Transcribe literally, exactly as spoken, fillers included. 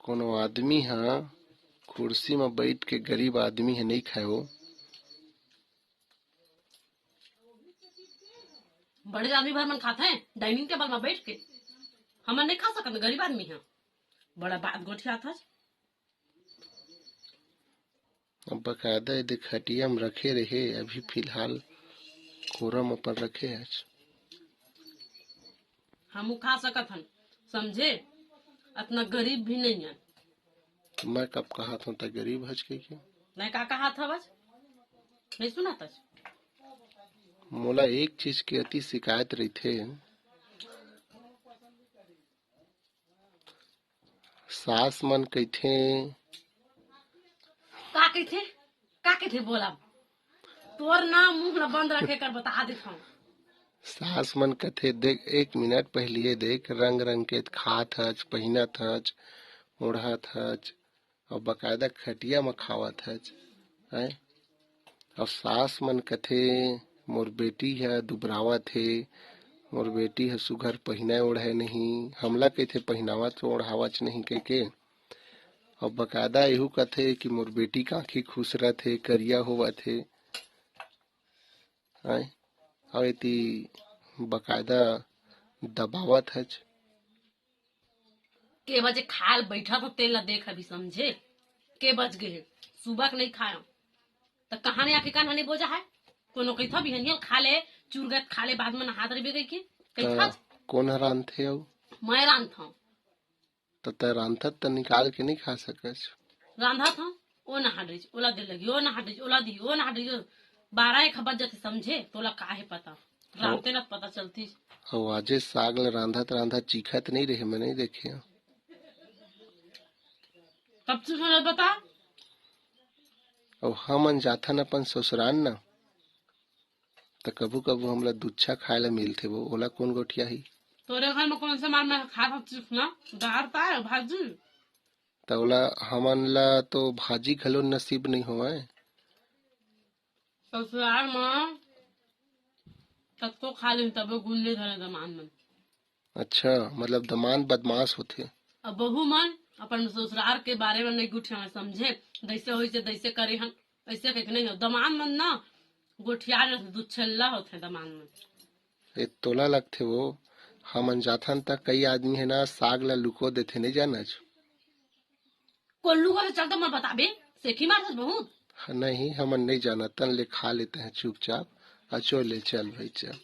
कोनो आदमी ह कुर्सी म बइठ के, गरीब आदमी ह, नइ खाय वो। बड़े आदमी भर मन खाथे डाइनिंग टेबल म बइठ के, हमन नइ खा सकत, गरीब आदमी ह। बड़ा बात गोठियाथस। अब बकायदा एदे खटिया म रखे रहे, अभी फिलहाल कोरा म अपन रखे हच। हमू खा सकत हन, समझे? अतना गरीब भी नइ हन। मैं कब कहत हंव त गरीब हच कहिके? मैं का कहत हवच? नइ सुनत हच? मोला एक चीज के अति शिकायत रहिथे। सास मन कहिथे। का कहिथे? का कहिथे बोला? तोर ना मुंह ल बंद रखे कर बता देथंव। सास मन कथे, "देख, एक मिनट पहिलिए देख, रंग रंग के खात हच, पहिनत हच, ओढ़त हच, अउ बकायदा खटिया म खावत हच, हैं?" अउ सास मन कथे, "मोर बेटी ह दुबरावत हे, मोर बेटी ह सुघर पहिनाय ओढ़ाय नहीं, हमला कहिथे पहिनावत ओढ़ावच नहीं," कहिके। अउ बकायदा एहू कथे कि मोर बेटी के आँखी खुसरत हे, करिया होवत हे, हैं? अउ एती बकायदा दबावत हच। के बजे खाल बैठा तो तेल ला देख अभी समझे, के बज गए हे, सुबह के नहीं खाया, त कहानी आके कान हनी बोजा है, कोनो कहिथा बिहनिया खा ले, चुरगत खा ले, बाद में नहात रहिबे कहि के, कहिथा। त कोन ह रांधथे अउ? मैं रांधथंव। त तै रांधत त निकाल के नहीं खा सकस। रांधत हंव, ओ नहा डरिस, ओला दे लगी, ओ नहा डरिस, ओला दी, ओ नहा डरिस, बारह एक बज जाथे समझे, तोला का हे पता, रांधते ना पता चलती। अउ आजे साग ल रांधत रांधत चीखत नहीं रहे, मैं नहीं देखे हंव। कब से सुनत बता? अउ हमन जाथन अपन ससुराल न, त कभू कभू हमला दुच्छा खाए ला मिलथे वो, ओला कोन गोठियाही? तोरे घर में कौन से मार में खा सकती ना, दाल ताय भाजी। त ओला हमन ला तो भाजी घलो नसीब नहीं होवय। ससुराल में कतको खा लेन तबो गुण नहीं धरे दमान मन। अच्छा, मतलब दमान बदमाश होथे। अब बहू मन अपन ससुराल के बारे में नहीं गुठिया समझे, जैसे होइसे तैसे करे हन, ऐसे कहिके नहीं हो। दमान मन ना गोठिया रहथे, दुच्छल्ला होथे दमान मन। ए तोला लगथे वो, हमन जाथन त कई आदमी है ना साग ला लुको देथे, नहीं जानच? कोल्लू का तो चल तो मत बताबे, सेखी मारथस बहुत। ह-, नहीं, हमन नहीं जानत, तन ले खा लेते हैं चुपचाप। आ चल ले, चल भाई, चल।